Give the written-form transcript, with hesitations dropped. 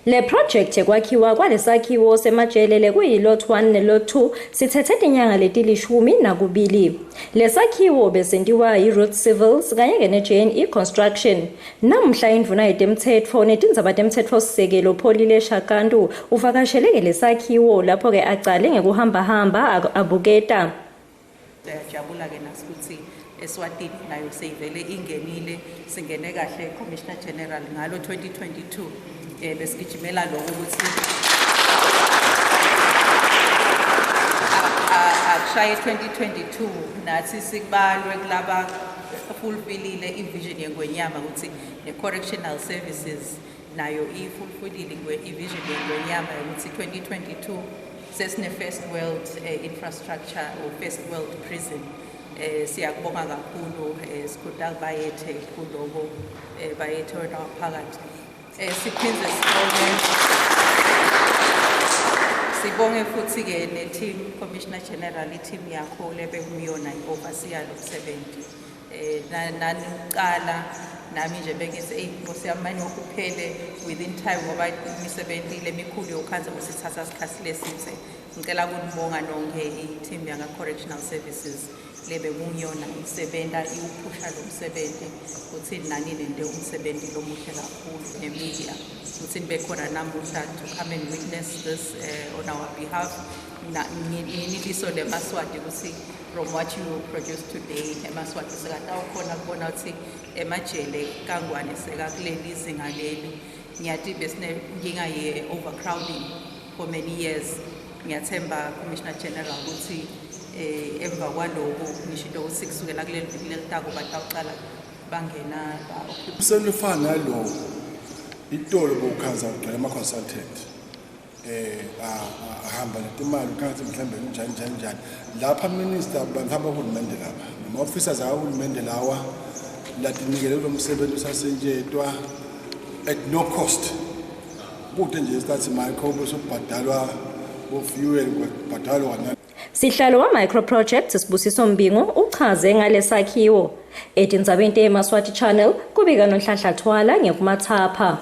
Le project yekwakhiwa kwalesakhiwo semajele lekuyi-lot 1 ne-lot 2 sithethe tinyanga letilishumi nakubili. Lesakhiwo besentiwa yi-Root Civils kanye-ke ne-JNE Construction. Namuhla indvuna yetemtsetfo netindzaba temtsetfosisekelo Pholile Shakantu uvakasheleke lesakhiwo lapho-ke acale ngekuhambahamba abuketa. Siyajabula-ke nasi ukuthi eSwatini nayo seyivele ingenile, singene kahle Commissioner General ngalo 2022. Besigijimela lokho ukuthi akushaye 2022 nathi sikubalwe kulaba fulfillile i-vision yeNgwenyama ukuthi ne-correctional services nayo ifulfillile i-vision yeNgwenyama yokuthi 2022 sesine first world infrastructure or first world prison. Siyakubonga kakhulu Sikhundla Bayethe kuloko Bayethe wena waphakathi. Siphinde sibonge futhi-ke ne-team Commissioner General, i-team yakho lebekuyona i-overseer lo msebenzi. Naniqala nami nje bengithi eyi Nkosi yami manje kuphele within time ngoba imisebenzi lemikhulu yokhanza usithatha isikhathi lesithe. Ngicela ukunibonga nonke i-team yaka Correctional Services lebe kuyona isebenza iwuphusha lo msebenzi ukuthi nani nente umsebenzi lomuhle kakhulu ne-media ukuthi nibe khona namuhla to come and witness this on our behalf. Nginiliso leMaswati ukuthi from what you produce today eMaswati sekatawukhona kubona ukuthi emajele kaNgwane sekakuleli izinga leli. Ngiyathi besinenkinga ye-overcrowding for many years. Ngiyathemba Commissioner General ukuthi emva kwaloko ngisho into ukuthi kusukela kuleli viki lelitako batawuqala bangena ba-occupy. Selifana naloko itolo bokukhanza kugcwele ama-consultant ahamba netimali ukhanze mhlambe njani njani njani lapha minister bangihamba uhulumende lapha nama-officers akahulumende lawa latinikele kulo msebenzi usasentshetwa at no cost kude nje sithi micro bese kubhadalwa bo-fuel kubhadalwa. Sihlalo wa Micro Project Sibusiso Mbingo uchaze ngalesakhiwo. Etindzabeni teMaswati Channel kubika Nonhlanhla Thwala ngekumathapha.